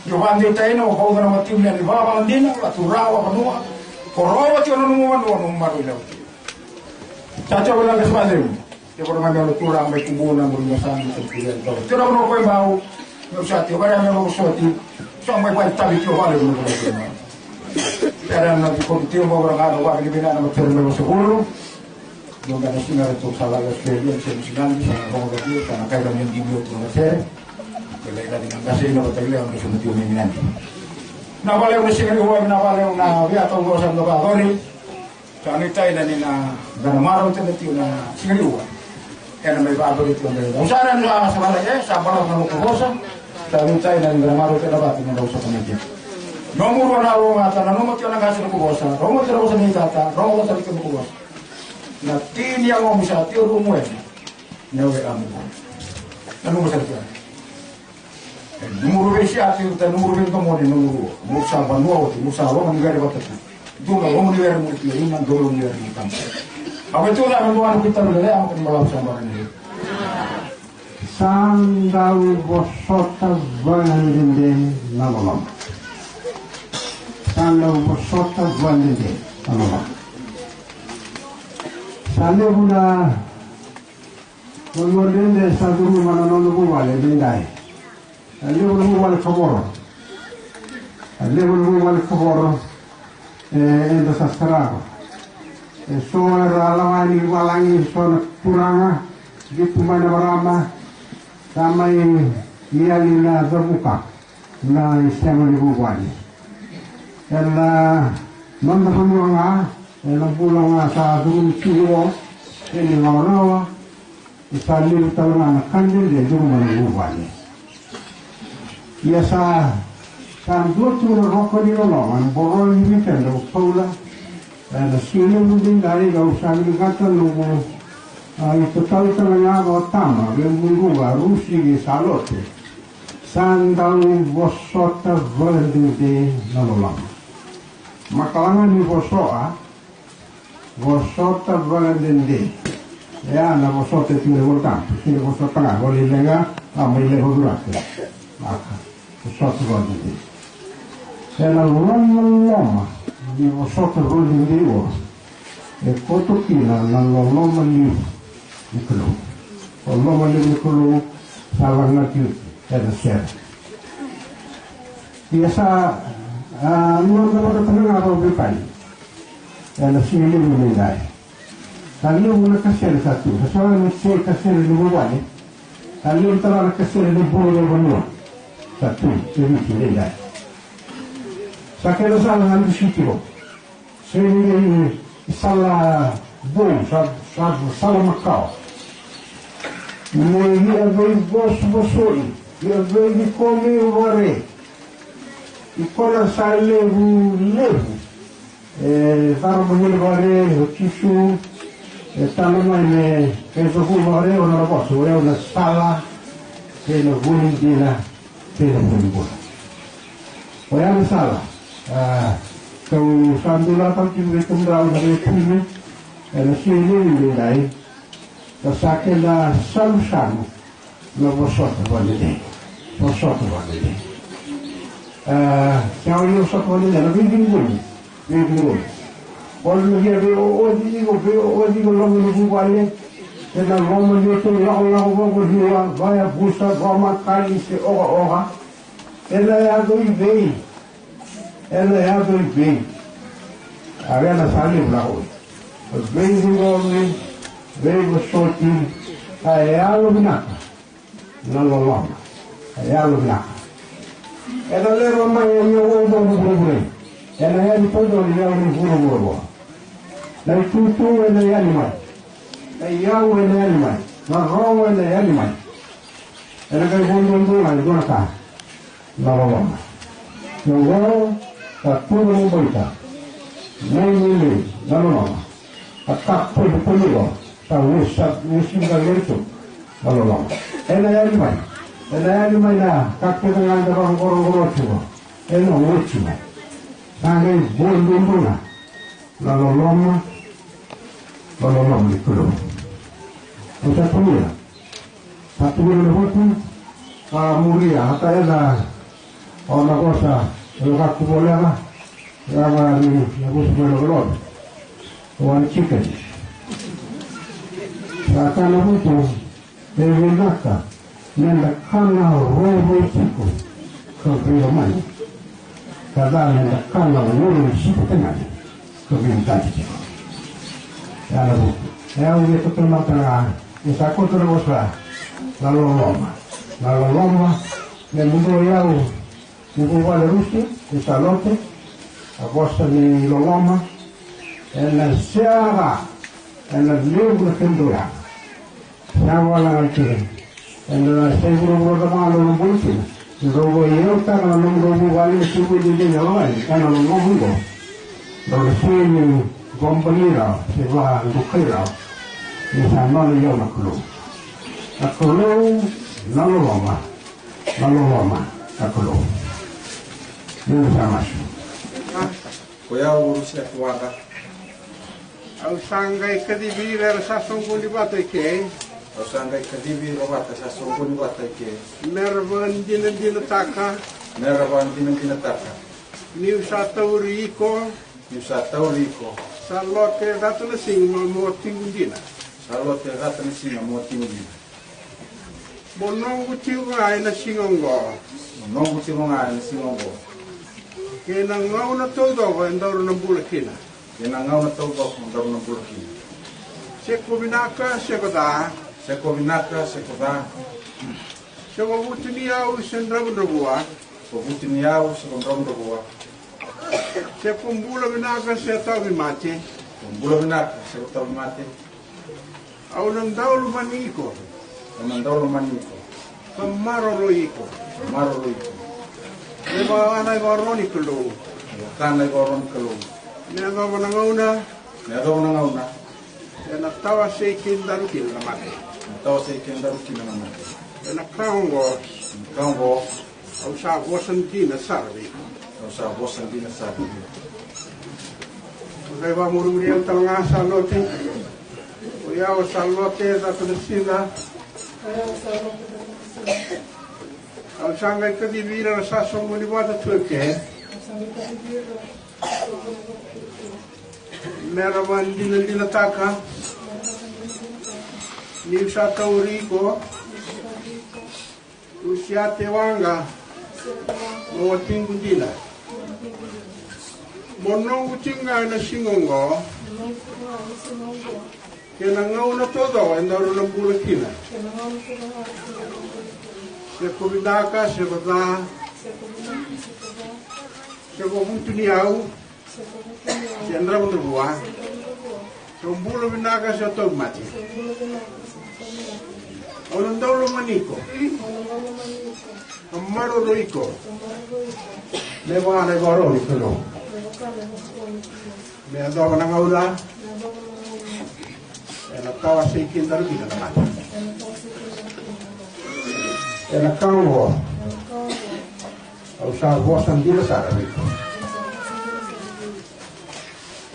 Yo ba de tai no ko na ma ti ni ba ba dina la tu ra wa no. Ko ro wa ti no no mo no ma ro le. Sa ti o na ga sa de. Tiko na mai melo tura mai kubu na muri na sami sa kiri na tau. Tiko na kono koi bau. Meu sa tiko na melo soti. So mai pai tavi tiko vale kono kono koi bau. Tera na tiko tiko mo na ga na wa ni bina na matero melo seguro. Dua na siga na tau sa la Australia se musinandi sa na rongo tiko sa na kai na mendi mio tu na tere. Kela ina di na gase ina batai leo na suma tiko mendi nandi. Na vale una siga ni uwa na vale una via tau gosa na vagori. Sa nuitai na ni na dana marau tena tiko na siga ni ua. Ena mai vabari tiko na ua. Sa na ni sa vale e sa bala na loku vosa. Sa nuitai na ni dana marau tena vatu na dausa kama tiko. Nomu rua na rua mata na nomu tiko na gasa na kuvosa. Romu tena vosa ni tata. Romu vosa ni tena kuvosa. Na tini ya ngomu sa tiko rumu ena. Na ue amu. Na nomu sa tiko. E numuru vei Siapi, ta numuru vei Domoni, numuru. Musa vanua oti, musa loma ni vere vata tu. Dua loma ni vere muri tu, ina dua loma ni vere muri tamu. Ave tu na dua na pita lele, amo kani malau sa mara ni. Sa dau vosota vakadede na loloma. Sa dau vosota vakadede na loloma. Sa levu na Vanua dede sa curuma na nona vuvale edaidai. A levu na vuvale kavoro. A levu na vuvale kavoro. E, eda sa sarava. E so era lawai ni valagi, so na turaga, vitu mai na marama, sa mai yali na cavuka. Na isema ni vuvale. Ena noda vanua ga, ena bula ga sa curumi tiko, ena gaunawa, e sa levu tale ga na ka dede e curuma na vuvale. Ia sa, sa dua tu na roka ni loloma, na boroi ni weekend o Paula, ena siga levu edaidai, au sa vinakata noqu, a, itatau tale ga o tama, vei Muruga, Rusi, kei Salote. Sa dau vosota vakadede na loloma. Makalaga ni vosoa, vosota vakadede. Ia na vosota e tiko na Volatabu, sega ni vosota ga, vole lega, a mai lega o Durake. Aka, vosota vakadede. Ia na loloma ni vosota vakadede oya. E koto kina na loloma liu ni Kalou. Loloma liu ni Kalou sa vakanati ena sere. Ia sa, a, noda vakaturaga vakaveipani ena siga levu edaidai. Sa levu na kasere sa tu, sa sega ni se kasere ni vuvale. Sa levu tale na kasere ni bula ni vanua sa tu e Viti edaidai. Sa kena sala na dusi tiko. Sega ni sala vou, sa, sa, sala makawa. Me via veivosovosoi, via veivikomi vare. I koya sa levu, levu. E, cara mo vare, o Jisu, e tala mai me, e sa vu vare, o na vosa, o yau na sala, e na vuli dina, e na vuli bula. O yau na sala, a, kau sa dula tau tiko vei kemudrau na vei timi, e na sili ni dai, ka sa kena salusalu, na vosota vadede, vosota vadede. A, se au ni vosota vadede, na vei vingoni, vei vingoni. Olu na via vei o, o, iko, vei o, o, iko loma ni vuvale, e na loma ni oto, lako, lako, voko, hiwa, vaya, vusa, vama, kali, se oka, oka. E na yaco i vei, Ena yaco i vei? A ena sa levu na oi. Veiqoroqorovi, veivosoti, a yalo vinaka. Na loloma. A yalo vinaka. Ena lewa mai e ia oqo ni vuravura. Ena yani toka ni yau ni vuravura. Na itutu ena yani mai. Na yau ena yani mai. Na rogo ena yani mai. Ena qai vodo dua na ka. Na loloma. Ia oqo, sa tu na nomu baleta. Mai ni, na loloma. A ka koi, koi ni qo. Sa usa, usa ga lesu. Na loloma. Ena yani mai. Ena yani mai na ka kece ga eda vaqoroqoro tiko. Ena oti mai. Sa qai vodo dua na. Na loloma. Na loloma ni Kalou. Au sa tu mai. Sa tu mai na votu, a muria, a ta eda, o na vosa, e vaka ku voleka, e vaka ni na vosa mai na voleka. One chicken. Sa ka na votu, e vinaka, meda kana rourou tiko, ka vei mai. Ka da meda kana golo ni sipi tagane, ka veiqati tiko. E a na vuku. E au via totomata ga, ni sa koto na vosa, na loloma. Na loloma, me mudou yau, ni vuvale rusi, ni sa lote, a vosa ni loloma, ena sea ga, ena levu na kemudou yaga. Sa wala ga kina. Ena sa i vuravura cava ga drau na bula kina. Drau vaiyautaka na nomudrau vuvale na sivu dede ni yalo ga. Ena loloma oqo. Drau na sega ni vabali rawa, se vadukai rawa. Ni sa nona iyau na Kalou. Na Kalou, na loloma. Na loloma, na Kalou. Ni sa masu. Ko yau o Rusia Tuwaqa. Au sa qai kacivi ira era sa soqoni vata i ke. Au sa qai kacivi ira vata sa soqoni vata i ke. Mera vakadinadinataka. Mera vakadinadinataka. Niu sa tauri iko. Niu sa tauri iko. Sa lote cata na siga mo, mo tiqu dina. Sa lote cata na siga mo tiqu dina. Mo noqu tiko ga ena siga oqo. Mo noqu tiko ga ena siga oqo. Kei na gauna taucoko e daru na bula kina. Kei na gauna taucoko e daru na bula kina. Se ko vinaka, se ko ca. Se ko vinaka, se ko ca. Se ko vutuniyau, se dravudravua. Se ko vutuniyau, se ko dravudravua. Se ko bula vinaka, se tauvimate. Se ko bula vinaka, se ko tauvimate. Au na dau lomani iko. Au na dau lomani iko. Ka maroroi iko. Ka maroroi iko. Me vaka na ivakaro ni Kalou. Me vaka na ivakaro ni Kalou. Me yacova na gauna. Me yacova na gauna. Ena tawasei kedaru kina na mate. Ena tawasei kedaru kina na mate. Ena ka oqo. Ena ka oqo. Au sa vosa dina sara vei iko. Au sa vosa dina sara vei iko. Au sa vakamurimuri au tale ga sa lote. O yau sa lote, sa tu na siga. Au sa qai kacivi ira sa soqoni vata tu e ke. Mera vakadinadinataka. Niu sa tauri iko. Rusia Tuwaqa. Mo tiqu dina. Mo noqu tiko ga ena siga oqo. Kei na gauna taucoko e daru na bula kina. Se ko vinaka, se ko ca. Se ko vutuniyau. Se dravudravua. Se bula vinaka se tauvimate. Au na dau lomani iko. Au maroroi iko. Me vaka na ivakaro ni Kalou. Me yacova na gauna. Ena tawasei kedaru kina na mate. Ena ka oqo. Au sa vosa dina sara vei iko.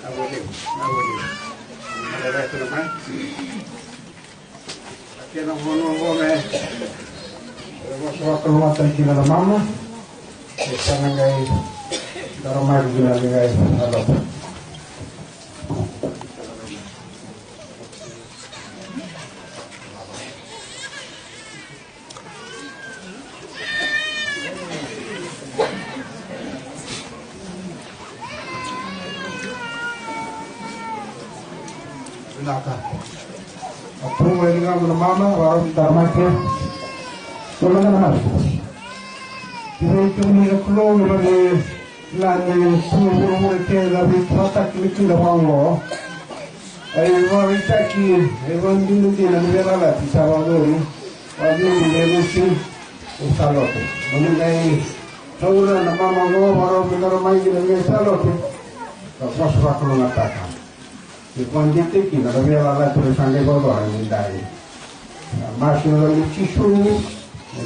Na voli, na voli. Na voli, na voli. Kena vanua qo me, e, vosa vakalougatataki kina na mama. E sa na qai daramaki kina na qai na lotu. Vinaka. A tu mai ligamu na mama, vakarau ni tara mai ke. Tolu na mama. Ira i kemuni na Kalou, ira ni na ni tu vuravura kece na veivakatakilakila vaqo. Ai vakaitaki, ai vakadinadina ni veiyalayalati sa vakayacori. Vakadinadina ni veivosaki. Au sa lotu. Mani qai taura na mama qo, vakarau me daramaki na qai sa lotu. Ka vosa vakalougatataka. Ni vakadinadina kina na veiyalayalati sa qai vakayacora ni dai. Masu ena yaca i Jisu,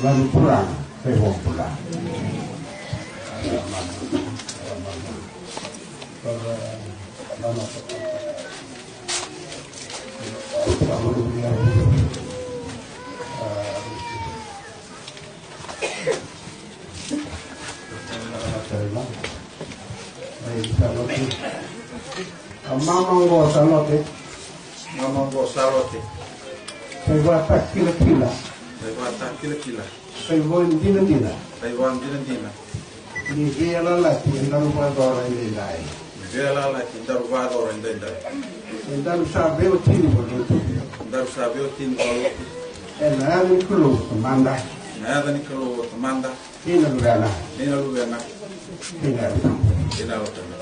na noda Turaga, sa ivakabula. A mama qo sa lote. Mama qo sa lote. Sa ivakatakilakila. Sa ivakatakilakila. Sa ivakadinadina. Sa ivakadinadina. Ni veiyalayalati edaru vakayacora edaidai. Ni veiyalayalati edaru vakayacora edaidai. Edaru sa veiwatini valotu. Edaru sa veiwatini valotu. Ena yaca ni Kalou Tamada. Ena yaca ni Kalou Tamada. Kei na Luvena. Kei na Luvena. Kei na Yalo Tabu. Kei na Yalo Tabu.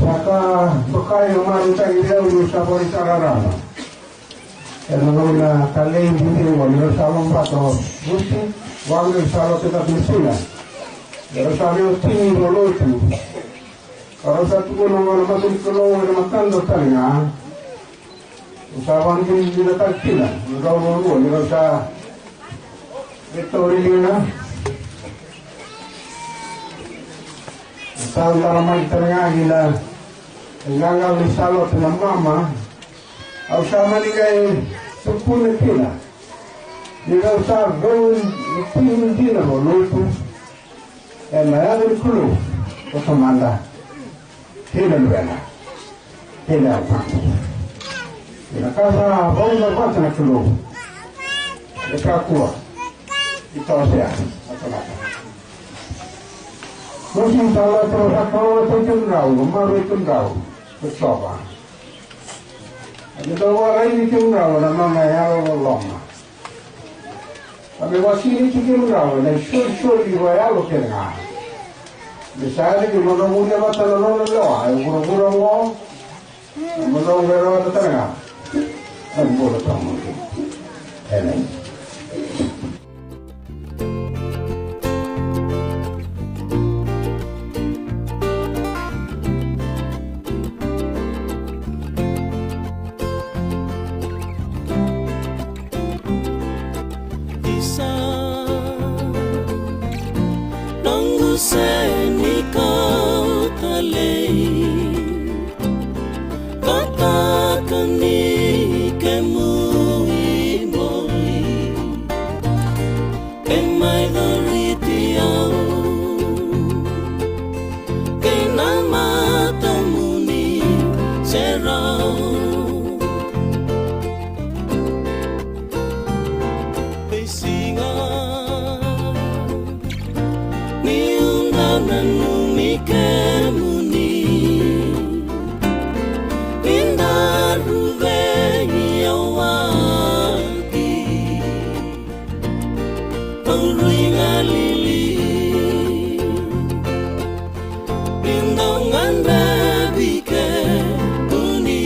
Sa ka dokai na marutaki levu ni sa voli sa rarama. Ena gauna talei bibi qo ni rau sa lomabata o Vusi, vaqo ni rau sa lotu e Kapinisina. Ni rau sa veiwatini valotu. Ka rau sa tukuna qo na mata ni Kalou ena matadra tale ga. Au sa vakadinadinataka kina na rau ruarua ni rau sa veitauri liga. Au sa daramaki tale ga kina na iqaqalo ni sa lotu na mama. Au sa mani qai tukuna kina ni rau sa veiwatini dina valotu. Ena yaca ni Kalou ko Tamada, kei na Luvena, kei na Yalo Tabu. Ena ka sa vauca vata na Kalou, e kakua ni tawasea na tamata. Mosi sa lako, sa kalougata kemudrau, maroroi kemudrau ko Jiova. Ena dau vakaraitaki kemudrau na nona yalololoma. A me vakasinaiti kemudrau ena isolisoli vakayalo kece ga. Me sa yaco ni kemudrau vuni vata na nona lewa e vuravura oqo. Kemudrau qai rawata tale ga na bula tawamudu. Emeni. Isa, noqu se ni kau talei, vataka ni kemu iboi. E mai coriti au kei na matamuni serau. Nanumi kemuni ni daru veiyawaki, au rui galili ni dau gadrevi kemuni.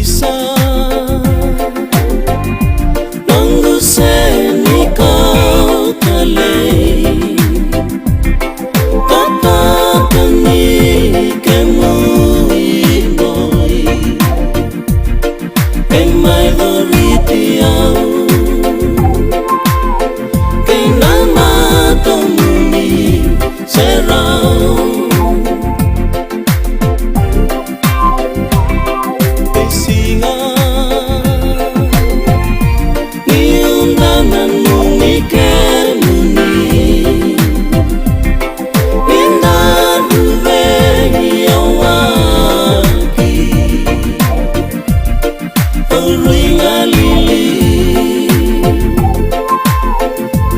Isa, noqu se ni kau talei, ka tokoni kemuni boi, kei mai coriti au kei na matamuni serau. Kei siga niu dau nanumi kemuni ni daru veiyawaki, au rui galili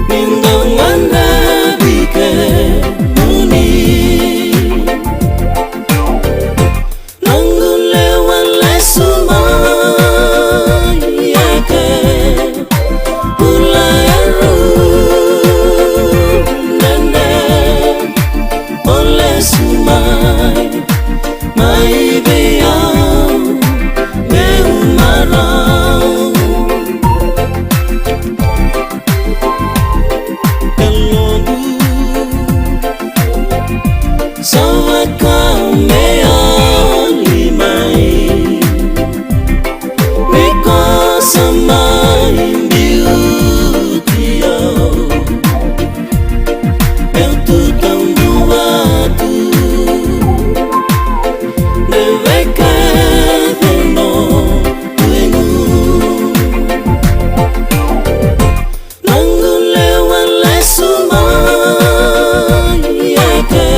ni dau gadrevi kemuni. Noqu lewa lesu mai, eke bula e rudede, o lesu mai, mai vei au meu marau. Yaloqu sa vaka me yali mai, me ko sa mai biuti au. Meu tu taudua tu, de vei kece noqu igu. Noqu lewa lesu mai, eke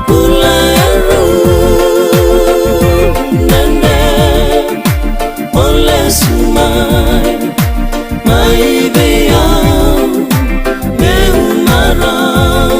bula e rudede, o lesu mai, mai vei au meu marau.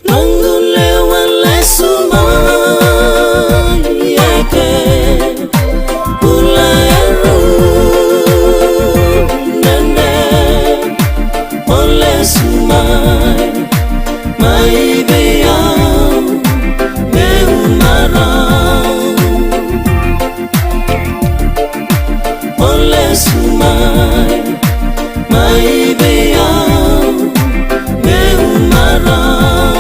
Noqu lewa lesu mai, eke bula e rudede, o lesu mai, mai vei au meu marau. O lesu mai, mai vei au meu marau.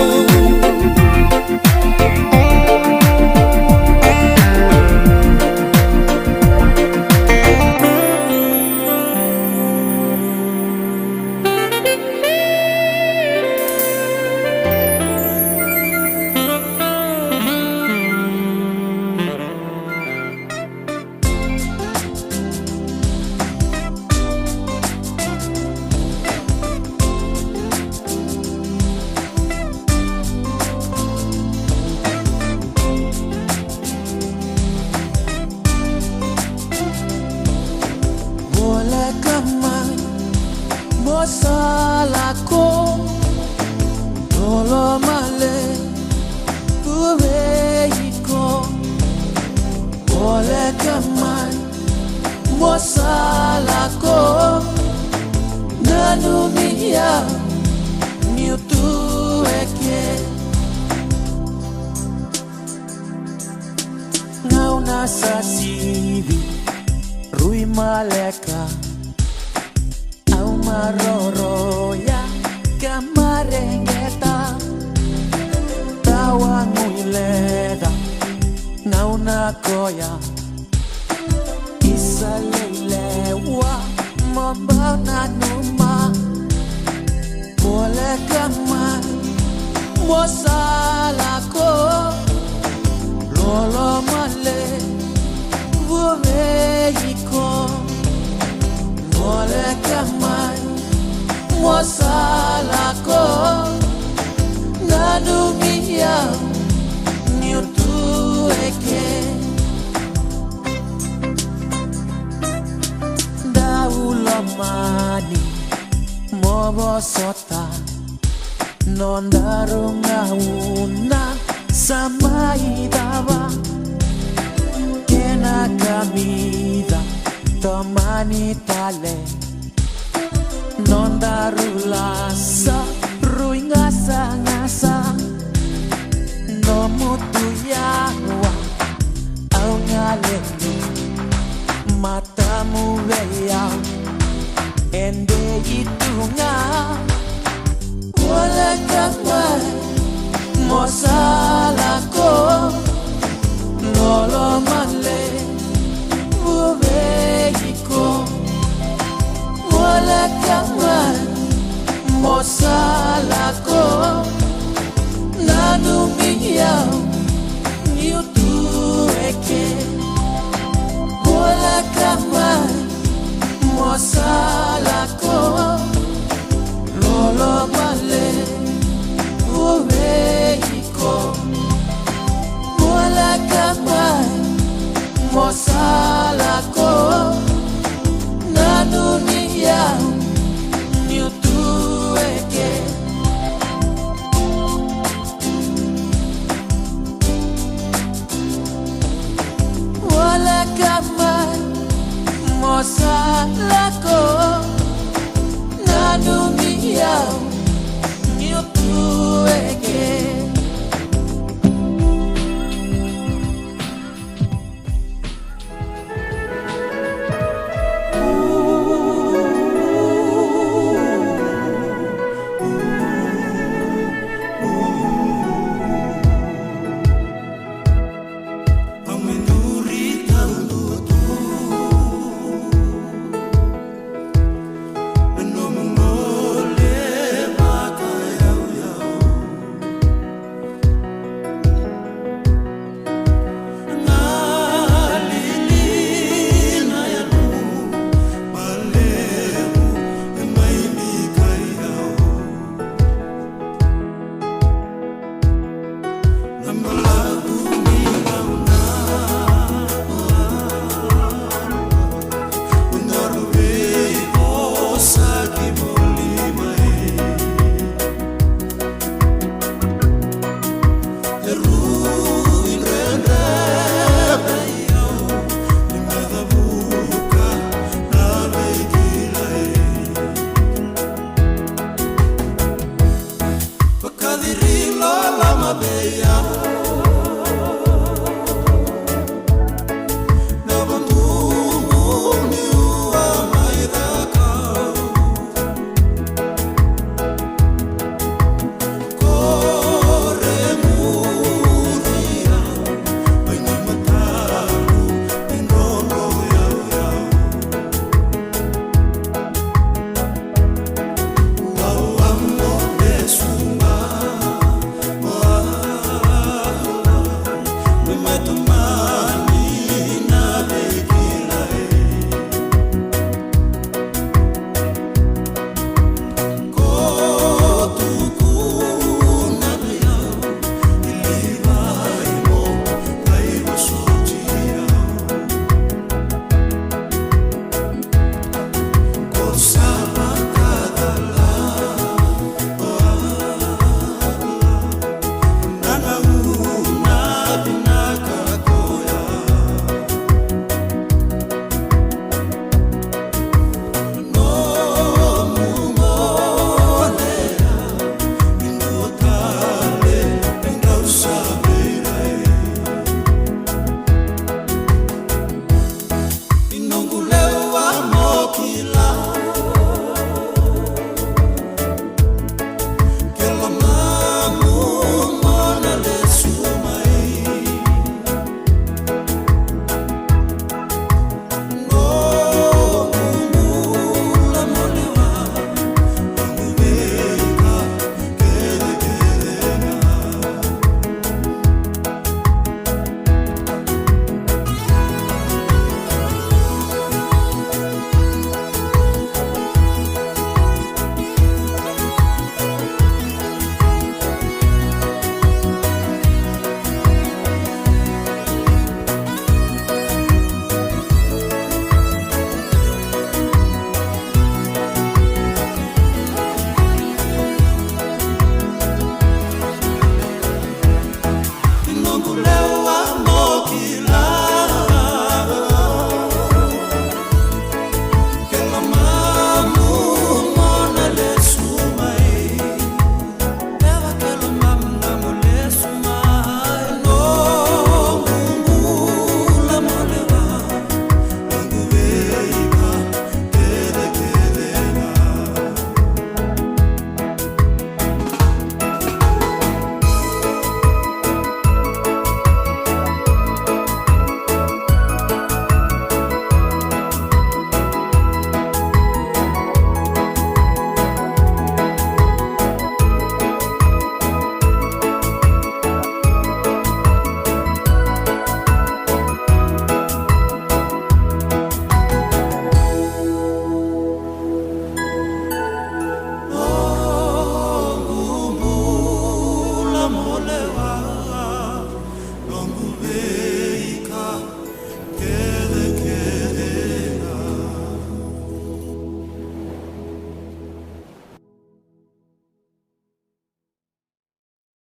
Voleka mai, mo sa lako, tolo male, tu vei iko. Voleka mai, mo sa lako, nanumi au niu tu eke. Na sasivi, rui maleka, au maroroya ka mareqeta. Tawa gui leca, gauna koya, isa leilewa mo bau nanuma. Voleka mai mo sa lako, lolo male vua vei iko. Voleka mai mo sa lako, nanumi au niu tu eke. Dau lomani mo vosota, nodaru gauna sa mai cava. Kena kamica tomani tale, nodaru lasa rui gasagasa. Nomu tu yawa au galeni, matamu vei au e dei tu ga. Voleka mai mo sa lako, lolo male vua vei iko. Voleka mai mo sa lako, nanumi au niu tu eke. Voleka mai mo sa lako, lolo male vua vei iko. Voleka mai mo sa lako, nanumi au niu tu eke. Voleka mai mo sa lako, nanumi au niu tu eke.